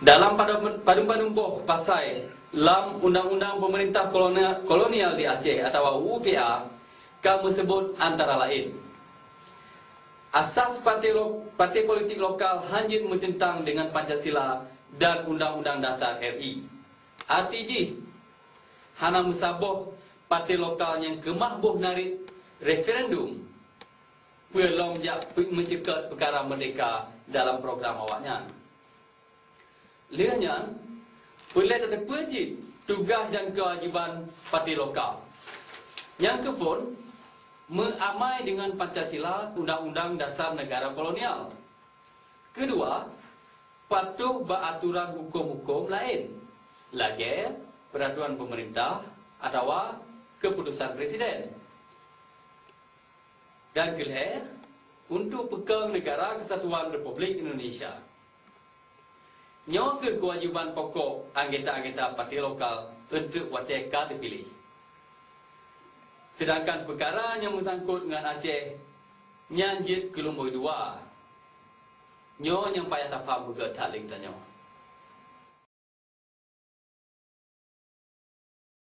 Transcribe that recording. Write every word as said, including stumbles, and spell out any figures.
Dalam padum-padum boh pasai lam Undang-Undang Pemerintah Kolonial, Kolonial di Aceh atawa U U P A ka meuseubut antara laén, asas partai lo-, partai politik lokal hanjeuet meuteuntang deungan Pancasila dan Undang-Undang Dasar R I. Arti jih, hana meusaboh partai lokal nyang keumah boh narit referendum peue lom jak pe-, meuceukeut peukara meurdeka dalam program awaknyan. Lheueh nyan, peureulée tateupeue cit tugaih dan keuwajéban partai lokal. Nyang keuphon, meuamai deungan Pancasila, Undang-Undang Dasar Negara Kolonial. Keudua, patuh bak atoran huköm-huköm laén, lagée peuraturan peumeurintah atawa keuputosan presiden. Dan keulhée, untuk peukong Negara Kesatuan Republik Indonesia. Nyoe kheueh keuwajéban pokok anggota-anggota partai lokal eunteuk watée ka teupiléh. Seudangkan peukara nyang meusangkot ngon Aceh nyan jeuet keu lumboi dua. Nyoe nyang payah tafaham beugét that lé geutanyoe.